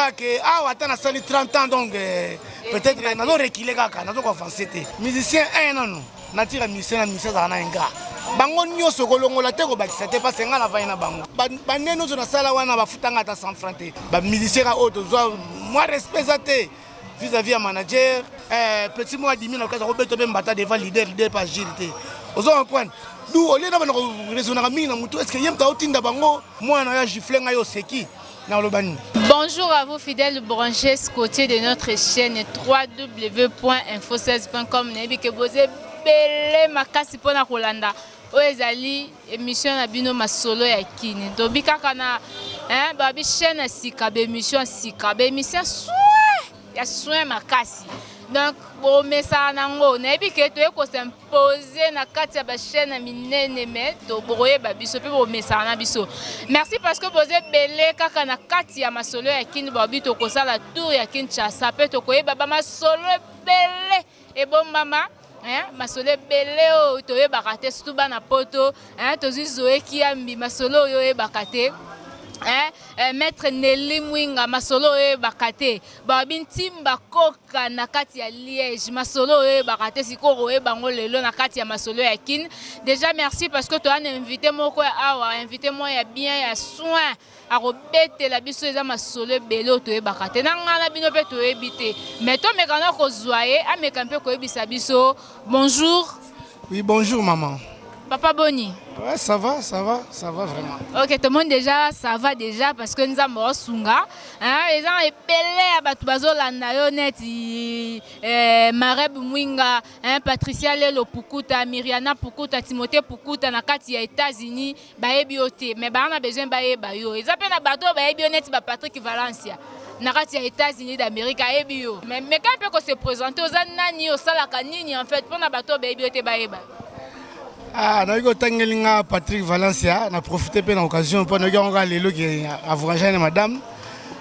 kaka ke awa ata nasali 30 ans, donc peut-être nazo reculer kaka, nazo koavancer te. Musicien un nano natira musicien na musicien azalaka na ingrat, bango nyonso kolongola te, kobakisa te, parce ngai navai na bango. Bande nyonso nasala wana, bafutanga ata 100 franc te. Bamusicien ka oyo tozwa mwa respect eza te vis-à-vis ya manager. Petit moko adimi na okasa kobeta mpe mbata devant leader, leader pa agir te. Ozo comprendre du olie na bana koraisonnaka mingi na motu. Est ce que ye moto aotinda bango? Mwana ya gifle ngai, oseki na oloba nini? Bonjour à vous, fidèles branchés scotchés de notre chaîne www.info16.com. Nayebi ke boza ebele makasi mpona kolanda oyo ezali émission na bino Masolo ya Kini. Tobi kaka na babi chaîne ya sika, baémission ya sika, baémission soin ya soin makasi. Donc bomesana nango. Nayebi ke toye kos'imposer na kati ya bachaîne ya minene, mais bokoyeba biso mpe bomesana na biso. Merci parce que boza ebele kaka na kati ya Masolo ya Kini. Babi tokosala tour ya Kinshasa mpe tokoyeba bamasolo ebele ebombama, masolo ebele oyo toyebaka te, surtout bana Poto. Tozwi Zoe Kiambi, masolo oyo oyebaka te, maître Nelly Mwinga, masolo oyo oyebaka te, babi Ntimba Koka na kati ya Liège, masolo oyo oyebaka te, sikoyo oyeba yango lelo na kati ya Masolo ya Kine. Déjà merci parce que toya na invité moko ya awa, invité moko ya bien, ya soin, akobetela biso. Eza masolo ebele oyo toyebaka te, na ngai na bino mpe toyebi te, mais tomeka na kozwa ye, ameka mpe koyebisa biso. Bonjour. Oui, bonjour maman. Papa, boni? Ouais, ça va, ça va, ça va vraiment. Ok, tout le monde déjà, ça va déjà parce que nous avons sunga. Hein, eza ebele ya bato bazolanda yo neti Mareb Mwinga, hein, Patricia Lelo Pukuta, Miriana Pukuta, Timothée Pukuta na kati ya États-Unis, bayebi yo te, mais baa na besoin bayeba yo. Eza mpe na bato oyo bayebi yo neti ba Patrick Valencia na kati ya États-Unis d'Amérique, ayebi yo. Mais meka mpe kose présenter, oza nani, osalaka nini en fait, mpona bato oyo bayebi yo te bayeba. Ah, nayoki otangeli nga Patrick Valencia. Na profite mpe na occasion mpo nayoki yango kaka lelo ke avoyage na madame.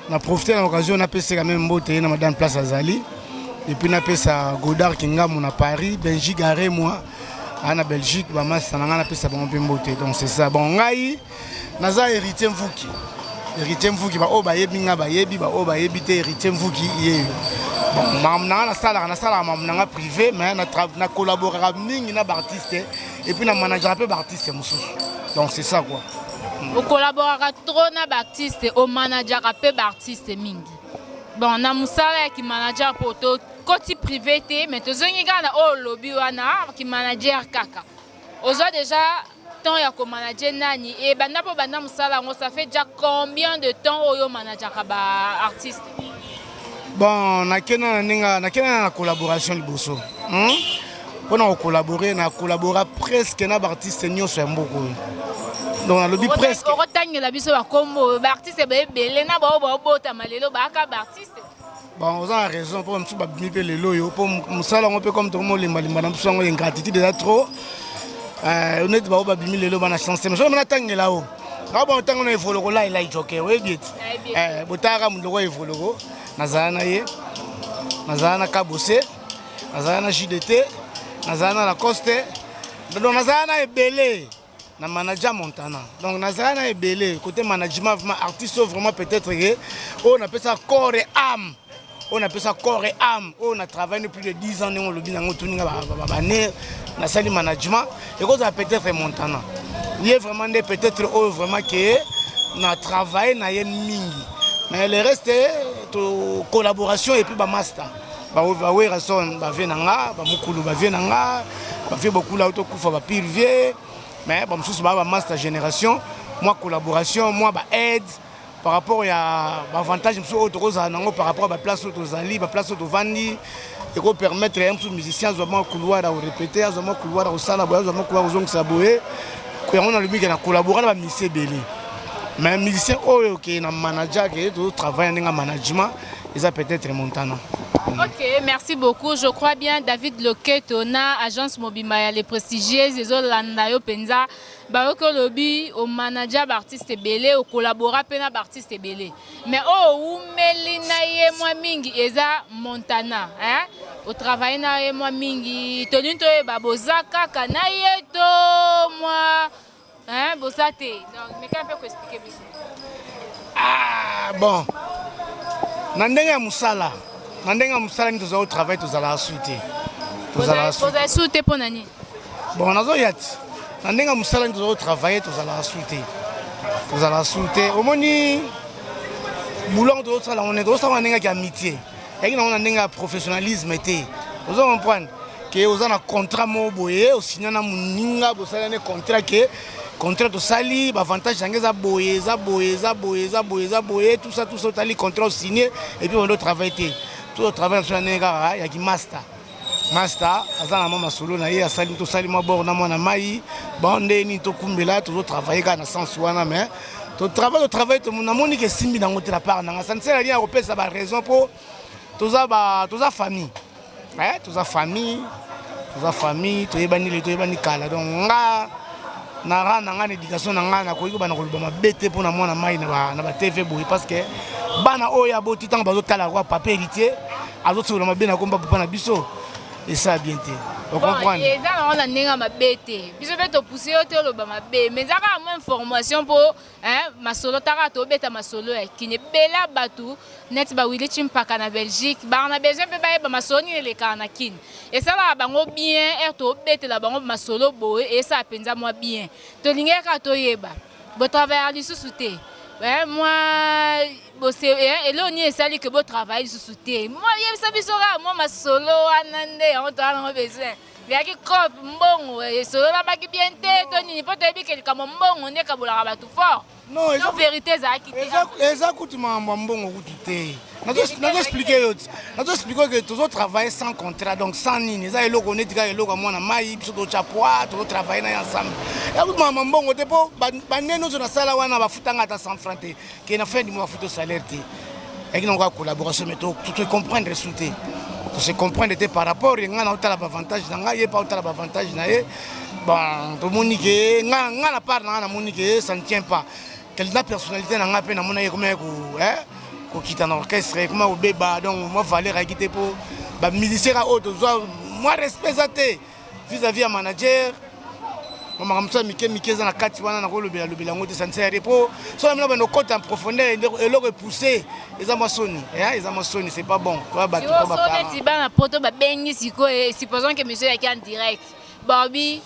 Na profite na occasion, napesa quand même mbote ye na madame place azali, et puis napesa Godard Kingamu na Paris, Benji Gare moi aa na Belgique, bamasa na ngai, napesa bango mpe mbote. Donc c'est ça. Bon, ngai naza Héritier Mvuki. Héritier Mvuki, baoyo bayebi nga bayebi, baoyo bayebi te, Héritier Mvuki ye. Bon, makambo na nga nasalaka makambo na nga privé, mais na collaboraka mingi na baartiste et puis na manager mpe baartiste mosusu. Donc c'est ça quoi. Okolaboraka trop na baartiste, omanageraka mpe baartiste mingi. Bon, na mosala ya kimanager, mpo tokoti privé te, mais tozongi kaka na oyo olobi wana, kimanager kaka. Ozwa déjà temps ya komanager nani? Ebanda mpo banda mosala yango, ça fait déjà combien de temps oyo omanageraka baartiste? Bon, nakenda na ndenge nakenda na collaboration liboso, Mpona kocollaborer, na collabora presque na baartiste nyonso ya mboka oyo. Donc nalobi presque. Okotangela biso bakombo baartiste baebele na bao baobotama lelo, baaka baartiste? Bon, oza na raison, mpo mosusu babimi mpe lelo oyo, mpo mosala yango mpe comme tokomolembalemba na biso yango, ingratitude eza trop. Neti bao babimi lelo bana chance, mais soki natangela o kao bon, ntango na Evoloko Lailai Joker, oyebi eti botalaka moto lokola Evoloko, nazala na ye, nazala na Kabose, nazala na JDT, nazala na Lacoste, donc nazala na ebele, na manager Montana. Donc nazala na ebele côté management. Vraiment artiste oyo vraiment peut-être ke oyo napesa corps et âme, oyo napesa corps et âme, oyo na travaille plus de 10 ans, ndenge olobi nango, otuninga bane nasali management, ekozala peut-être Montana. Ye vraiment nde peut-être oyo vraiment ke na travaille na ye mingi, mais le reste to collaboration et puis bamaster, baWerason, bavie na nga, bamokulu bavie na nga, bavie bokula oyo tokufa, bapire vie, mais bamosusu baa bamaster génération, mwa collaboration, mwa baaide par rapport ya baavantage mosusu oyo tokozala nango par rapport ya baplace oyo tozali, baplace oyo tovandi, ekopermettre ya mosusu musicien azwa mwa couloir ya korépéter, azwa mwa couloir ya kosala boye, azwa mwa couloir kozongisa boye. Yango nalobi ke na collabora na bamusicien ebele, mais musicien oyo ke na manager, ke tozotravaille ndenge ya management, eza peut-être Montana. Ok, merci beaucoup. Je crois bien David Loketo na agence mobimba ya Les Prestigieuses ezolanda yo mpenza. Bayoki olobi omanager baartiste ebele, okolabora mpe na baartiste ebele, mais oyo owumeli na ye mwa mingi eza Montana, hein? Otravaille na ye mwa mingi. Tolingi toyeba, boza kaka na ye to mwa, hein, boza te? Donc meka mpe koexpliquer biso. Ah, bon. Na ndenge ya mosala, na ndenge ya mosala nini tozala kotravaille, tozalaka su te, tozalaka su. Bozala su te mpo na nini? Bon, nazoya ti na ndenge ya mosala nini tozala kotravaille, tozalaka su te, tozalaka su te. Omoni boulot yango tozosala yango, ndenge tozosala na ndenge ya amitié, yaki nango na ndenge ya professionnalisme te. Ozo comprendre ke oza na contrat moko boye, osinya na moninga, bosali ne contrat, ke contrat tosali, baavantage yango eza boye, eza boye, eza boye, eza boye, eza boye, tout ça, tout ça. Otali contrat, osigne et puis ondo travaille te. Tozotravaille na biso na ndenge kaka ya kimaster. Master aza na mwa masolo na ye, asali, tosali mwa bord na mwana mai. Bon, nde nini tokumbela, tozotravaille kaka na sens wana, mais totravaille, totravaille, namoni ke esimbi nango te. Na part nanga, ça ne sert à rien ya kopesa baraison mpo toza ba toza famille, eh, toza famille, toza famille, toyebani le toyebani kala. Donc nga na ra na nga na éducation na nga, nakoki kobanda koloba mabe te mpona mwana mai na batv boye, parce que bana oyo aboti, ntango bazotala kwa papa Héritier azosokola mabe na komba papa na biso, esala bien te. Ocomprendre? Eza nango na ndenge ya mabe te. Biso mpe topuse yo te oloba mabe, mais eza kaka mwa information mpo masolo taka tobeta, masolo ya kini. Ebele bato neti bawili Chimpaka na Belgique baka na besoin mpe bayeba masolo nini elekaka na kini. Esalaka bango bien ere tobetela bango masolo boye, esala mpenza mwa bien. Tolingi kaka toyeba, botravaillaka lisusu te, mwa eloko nini esali ke botravaille lisusu te? Mwa yebisa biso kaka mwa masolo wana nde yango toza nango besoin. Eyaki coop, mbongo esololamaki bien te to nini? Mpo toyebi ke likambo mbongo nde ekabolaka bato fort. Non. To vérité ezalaki te? Eza kutu makambo ya mbongo kutu te. Nazoexplike yo ti, nazoexplike ke tozotravaille sans contrat, donc sans nini. Eza eloko neti kaka eloko ya mwana mai, biso totya poids, tozotravaille na ye ensemble. Eza kutu makambo ya mbongo te, mpo bande nyonso nasala wana bafutanga ata 100 franc te, ke na fin du mois bafuta salaire te. Eyaki nango kaka collaboration, mais tocomprendre su te, tose comprendre te par rapport ngai na otala baavantage na ngai, ye pa otala baavantage na ye. Bon, tomoni ke nga na part na ngai, namoni ke ça ne tient pas na personnalité na ngai mpe namonaki ekoma kokita na orchestre, ekoma kobeba. Donc mwa valeur ayaki te, mpo bamusicien kaka oyo tozwa mwa respect eza te vis-à-vis ya manager. Makambo mosusu ya mike mike eza na kati wana, nakolobela lobela yango te, ça ne sert rien, mpo so namina bando okota en profondeur, eloko epousse, eza mwa soni, eza mwa soni, c'est pas bon. Toya bato. Neti bana poto babengi sikoyo, supposons que monsieur yaki en direct, babi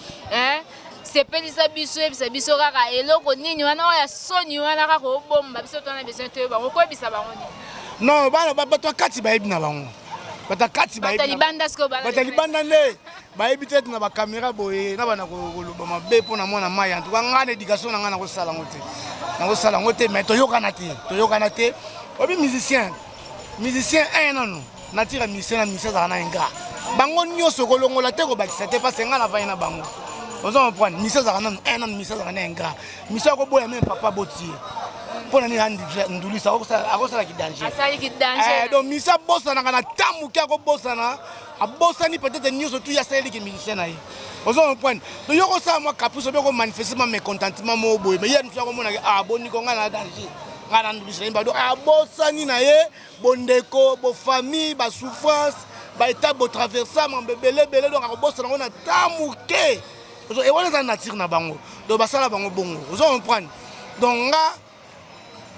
sepelisa biso, yebisa biso kaka eloko nini wana oyo ya soni wana kaka obomba biso, twana besoin toyeba bango, koyebisa bango nini? Non, bana bato ya kati bayebi na bango, bato ya kati. Bato ya libanda sikoyo? Bato ya libanda nde bayebi te. Ete na bacaméra boye na bana koloba mabe mpo na mwana mai, en tout cas ngai na éducation na ngai nakosala yango te, nakosala yango te. Mais toyokana te, toyokana te. Obi musicien, musicien un nanu natira musicien na musicien azalaka na ingrat, bango nyonso kolongola te, kobakisa te, parce ngai navai na bango. Oza comprendre? Musicien azalaka nanu un, nanu musicien azalaka na ingrat. Musicien akoboya même papa boti ye mpo na nini ndulisa akosalaki danger. Donc musicien abosanaka na ta moke, akobosana, abosani peut-être nyonso tu asaleliki musicien na ye. Oza comprendre? Donc yo kosala mwa caprice obe komanifeste mwa mécontentement moko boye, mais ye mosu akomonaki aboniko ngai na danger, ngai na ndulisa ye bado, abosani na ye bondeko, bofamille, basouffrance, baétape botraversa, mambo ebele ebele. Donc akobosana yango na ta moke. Ewana eza nature na bango, donc basala bango bongo. Oza comprendre? Donc nga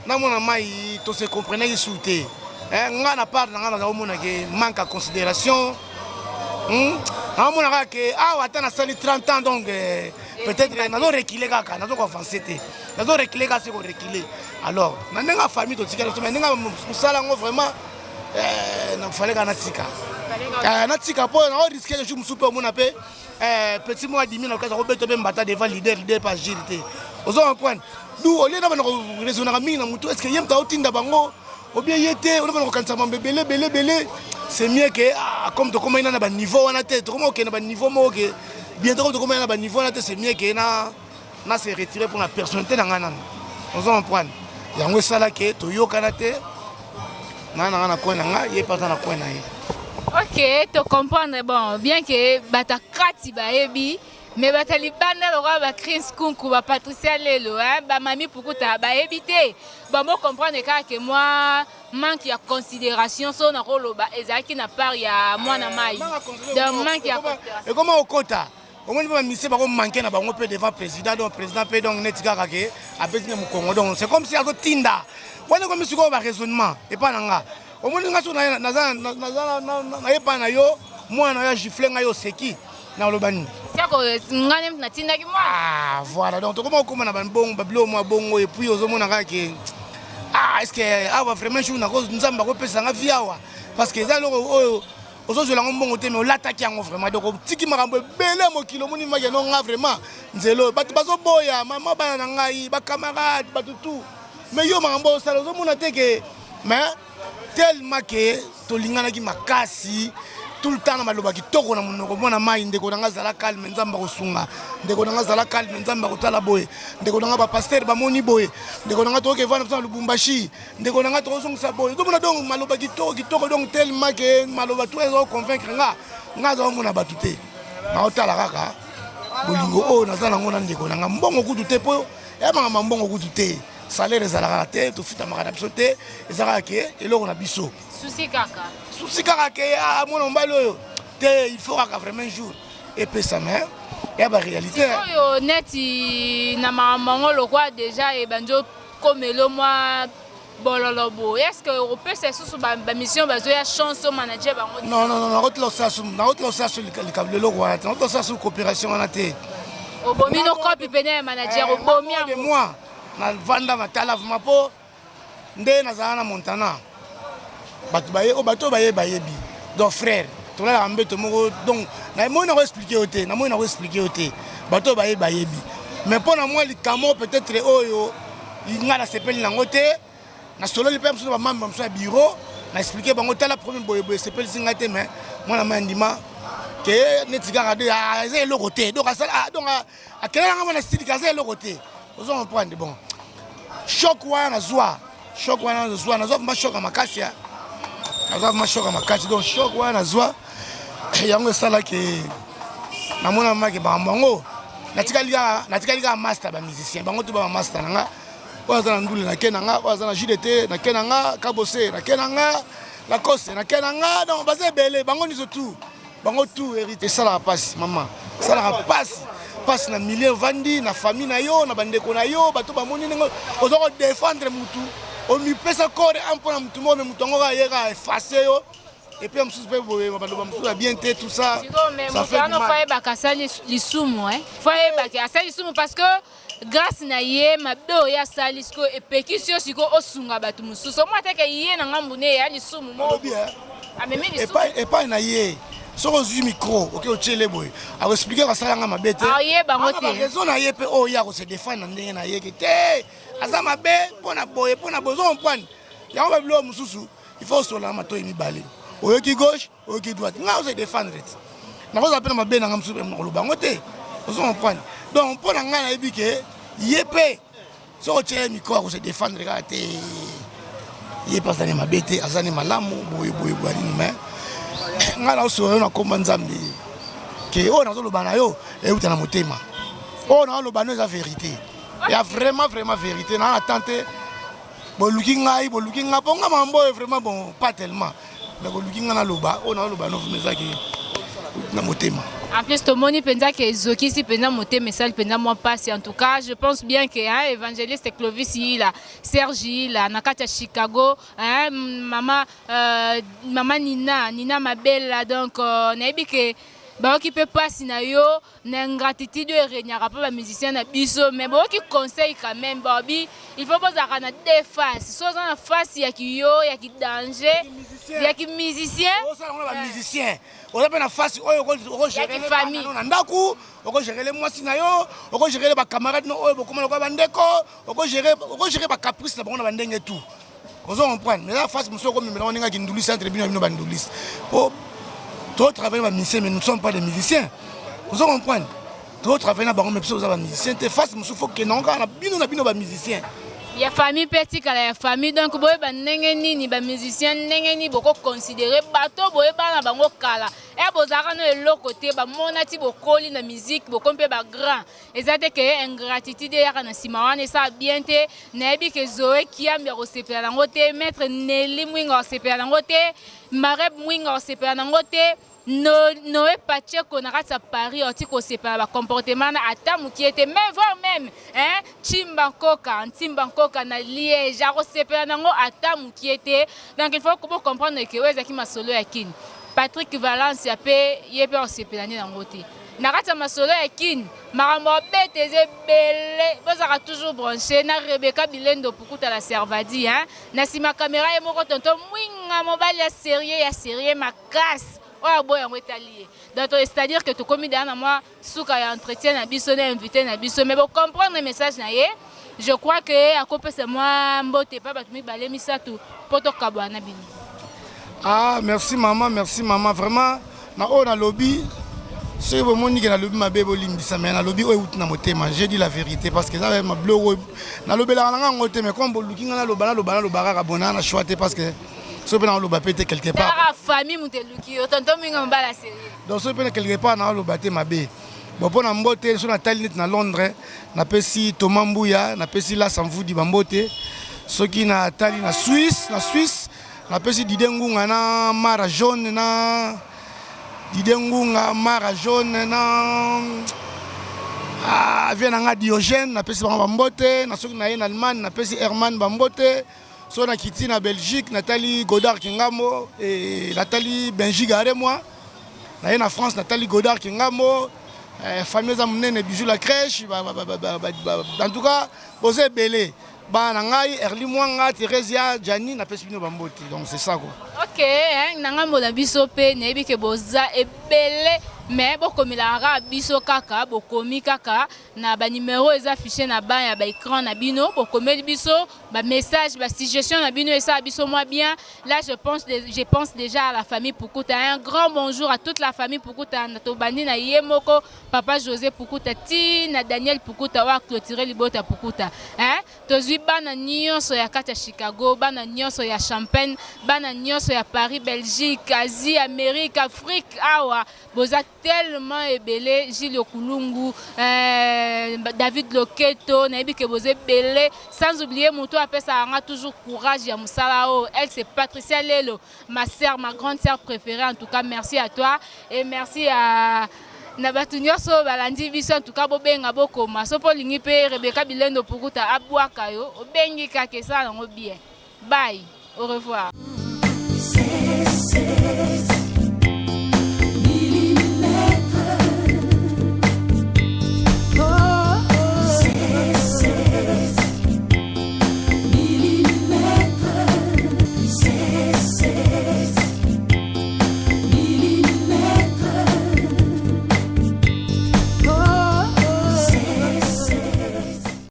namona mai tose comprenaki su te. Nga na part na nga, naza komona ke manque ya considération. Naomona kaka ke awa ata nasali 30 ans, donc peut-être nazo reculer kaka, nazo koavance te, nazo reculer kaka, se koreculer. Alors na ndenge ya famille totikali, mais ndenge mosala yango vraiment nafale kaka natika, natika, mpo nao risque jour mosusu mpe omona mpe petit moko adimi na kati, akobeta mpe mbata devant leader, leader mpe agir te. Ozo comprendre? Du olie na bana koraisonnaka mingi na motu, est ce que ye moto aotinda bango obie ye te? Ona bana kokanisa mambo ebele ebele ebele. C'est mieux que ah, comme tokomai na na baniveau wana te, tokoma kokende na baniveau moko ke bientôt, comme tokomai na baniveau wana te, c'est mieux ke na se retirer pour na personnalité na ngai nano. Ozo comprendre? Yango esalaki toyokana te, nga na nga na coin na ngai, ye mpe aza na coin na ye. Ok, tocomprendre. Bon, bien que bato kati bayebi, mais bato ya libanda lokola bacris Kunku, bapatricia lelo, bamami Pukuta bayebi te. Bon, bocomprendre kaka ke mwa manque ya considération so nakoloba ezalaki na part ya mwana mai, donc manque ya considération. Ekoma okota, omoni mpe bamusicien bakomanke na bango mpe devant président. Donc président mpe, donc neti kaka ke apesi nde mokongo, donc c'est comme si azotinda wana. Ekomi sikoyo baraisonnement epa na nga. Omoni nga so naza naye pa na yo, mwana na yo agifle ngai, oseki, nakoloba nini? Sako nga nde natindaki mwana. Ah voilà, donc tokoma kokóma na babongo, babilo mwa bongo. Et puis ozomona kaka ke ah, est ce que awa vraiment jour nako Nzambe akopesa nga vie awa? Parce que eza eloko oyo ozozwela yango mbongo te, mais olataki yango vraiment. Donc otiki makambo ebele ya mokili. Omoni maki no nga vraiment nzela oyo bato bazoboya, mama, bana na ngai, bacamarade, bato tout. Mais yo makambo osala, ozomona te ke, mais tellement ke tolinganaki makasi, tout le temps na maloba kitoko na monoko: mwana mai, ndeko na nga, azala calme, Nzambe akosunga. Ndeko na nga, azala calme, Nzambe akotala boye. Ndeko na nga, bapasteur bamoni boye. Ndeko na nga, tokoki evanda biso na Lubumbashi. Ndeko na nga, tokozongisa boye. Ozomona donc maloba kitoko kitoko. Donc tellement ke maloba tout eza koconvaincre nga, nga aza komona bato te, naotala kaka bolingo oyo naza nango na ndeko na nga. Mbongo kutu te, mpo ya makambo mbongo kutu te, salaire ezalaka te, tofutamaka na biso te, eza kaka ke eloko na biso. Susi kaka. Susi kaka ke ah, mwana mobali oyo te, il faut kaka vraiment jour epesama ya baréalité. Oyo neti na makambo yango lokwa déjà ebandi okomela mwa bololo boye, est ce que okopesa lisusu bamission bazoya chance o manager bango? Non, non, non, nakotila osala so likambo eloko wana te, nakotila osala so coopération wana te. Obomi no kopi pene ya manager, obomi. De moi navanda, natala vraiment, mpo nde nazala na Montana, bato baye oyo, bato oyo baye bayebi. Donc frère, tolalaka mbeto moko. Donc namoni nako expliquer yo te, namoni nako expliquer yo te. Bato oyo baye bayebi. Mais mpo na mwa likambo peut-être oyo ngai nasepeli nango te, nasololi mpe mosusu na bamembre mosusu ya bureau, na expliquer bango: tala problème boyeboye, esepelisi ngai te. Mais mwana mai andima ke neti kaka de eza eloko te. Donc asala, donc akelelanga mwana style aza eloko te. Ozo comprendre? Bon, choc wana nazwa, choc wana nazwa, nazwa vraiment choc ya makasi, nazwa vraiment choc ya makasi. Donc choc wana nazwa yango esalaki namona maki makambo yango. Natikali kaka master, bamusicien bango to bamaster na nga: oyo aza na ndule na ke na nga, oyo aza na JDT na ke na nga, Kabose na ke na nga, Lacoste na ke na nga. Donc baza ebele, bango nyonso tout, bango tout hérité. Esalaka mpasi, mama, esalaka mpasi, mpasi na milieu ovandi, na famille na yo, na bandeko na yo. Bato bamoni ndenge oza kodéfendre mutu, omipesa corps âme mpona mutu moko, me mutu yango kaka ye kaka effacer yo. Et puis mosusu mpe boye, baloba mosusu ya bien te, tout ça. Ça fait du mal. Faut ayebaka asali lisumu, faut ayebaka asali lisumu, parce que grâce na ye mabe oyo asali sikoyo epekisi yo sikoyo osunga bato mosusu. Omwa teke ye na ngambu ne ya lisumu moko amemi lisumu. Epai na ye, soki ozwi micro oke otiele boye, akoexpliquer asalanga mabe te. Ayebango te. Raison na ye mpe oyo ye akose défendre na ndenge na ye ke te, aza mabe mpo na boye, mpo na boye. Ozo comprendre yango? Babiloko mosusu il faut osola na matoi mibale, oyoki gauche, oyoki droite. Ngai ose défendre te, nakozala mpe na mabe na ngai mosusu, nakoloba yango te. Ozo comprendre? Donc mpo na ngai nayebi ke ye mpe soki otie ye micro, akose défendre kaka te, ye mpe aza ne mabe te, aza ne malamu boye boye boye nini. Mais ngai naosola yo na komba Nzambe ke oyo nazoloba na yo euta na motema. Oyo naoloba no eza vérité ya vraiment vraiment vérité. Naa na temps te, boluki ngai, boluki ngai mpo nga makambo oyo vraiment, bon, pas tellement, mais boluki ngai naloba oyo naoloba no vraiment ezaki na motema. En plus tomoni mpenza ke ezokisi mpenza motema, esali mpenza mwa mpasi. En tout cas, je pense bien ke, hein, évangéliste Clovis Yila, Serge Yila na kati ya Chicago, hein, mama Nina, Nina Mabela, donc nayebi ke bayoki mpe mpasi na yo na ingratitude oyo eregnaka mpo bamusicien na biso. Mais boyoki conseil quand même, babi il faut bozalaka na deux faces. So oza na face ya kiyo, ya kidanger, ya kimusicien. Osala ngo na bamusicien, oza mpe na face oyo okogérer na ndako, okogérer mwasi na yo, okogérer bacamarade no oyo bokoma lokola bandeko, okogérer bacaprice na bango na bandenge tout. Ozo comprendre? Mais eza face mosusu okomemela ngo ndenge akindulisi entre bino na bino bandulisi, po totravaille bamusicien, mais nous ne sommes pas des musiciens. Ozo comprendre? Totravaille na bango, mais biso oza bamusicien te. Face mosusu faut kende ngo kaka na bino na bino bamusicien. Ya famille mpe etikala ya famille. Donc boyeba ndenge nini bamusicien, ndenge nini bokoconsidérer bato boyebana na bango kala e bozalaka no eloko te, bamona ti bokoli na musique, bokomi mpe bagrand. Eza te ke ingratitude eyaka na nsima wana, esala bien te. Nayebi ke Zoe Kiambi akosepela nango te, maître Nelly Mwinga akosepela nango te, Mareb Mwinga akosepela nango te. No, Noé Pacheco na kati ya Paris oti kosepela ba comportement na ata mukie te mais voire même hein Chimba Nkoka Ntimba Nkoka na Liège akosepela nango ata mukie te. Donc il faut ko comprendre que oyo ezalaki masolo ya Kin. Patrick Valencia pe ye pe akosepela nde nango te. Na kati ya masolo ya Kin makambo ya bete eza ebele, bozalaka toujours branche na Rebecca Bilendo Pukuta la Servadi hein na sima camera ye moko tonton Mwinga mobali ya serieux ya serieux makasi oyo aboya yango etali ye. Donc c'est à dire que tokomi deja na mwa suka ya entretien na biso na invité na biso, mais bo comprendre message na ye. Je crois que akopesa mwa mbote pa bato mibale misato mpo tokabwana na bino. Ah, merci maman, merci maman. Vraiment, na oyo nalobi soki bomoni ke nalobi mabe bolimbisa, mais nalobi oyo euti na motema. J'ai dit la vérité parce que eza mabiloko oyo nalobelaka na nga yango te, mais comme boluki nga naloba naloba naloba kaka bona na choix te, parce que soki mpe naloba pe te quelque part. Kaka famille moto eluki yo, tonton Minga mobala sérieux. Donc soki mpe na quelque part naloba te mabe. Bon, mpo na mbote so natali neti na Londres, napesi Thomas Mbuya, napesi Lasa Mvudi bambote. Soki natali na Suisse, na Suisse napesi Dide Ngunga na Mara Jaune, na Dide Ngunga, Mara Jaune na vie na nga Diogène, napesi bango bambote. Na soki naye na Allemagne, napesi Herman bambote. So nakiti na Belgique, natali Godard Kingambo et natali Benji Garemwa. Naye na France, natali Godard Kingambo. Famille eza monene, Bijou la crèche, en tout cas boza ebele. Bana na ngai Erli Mwanga, Theresia, Gianni, napesi bino bambote. Donc c'est ça quoi. Ok, hein, na ngambo na biso pe nayebi ke boza ebele, mais bokomelaka kaka biso kaka, bokomi kaka na ba numéro eza affiché na ba ya ba écran na bino, bokomeli biso ba message, ba suggestion na bino esala biso moi bien. Là je pense déjà à la famille Pukuta. Un grand bonjour à toute la famille Pukuta. Na tobandi na ye moko papa José Pukuta ti na Daniel Pukuta wa clôturer libota Pukuta. Hein? Tozwi bana nyonso ya kati ya Chicago, bana nyonso ya Champagne, bana nyonso ya Paris, Belgique, Asie, Amérique, Afrique awa boza tellement ebele. Gilles Okulungu, David Loketo, nayebi ke boza ebele, sans oublier moto apesaka nga toujours courage ya mosala oyo. Elle c'est Patricia Lelo, ma sœur, ma grande sœur préférée. En tout cas merci à toi et merci à na bato nyonso oyo balandi biso. En tout cas bobenga, bokoma so mpo olingi mpe Rebecca Bilendo Pukuta abwaka yo, obengi kaka esala yango bien. Bye, au revoir.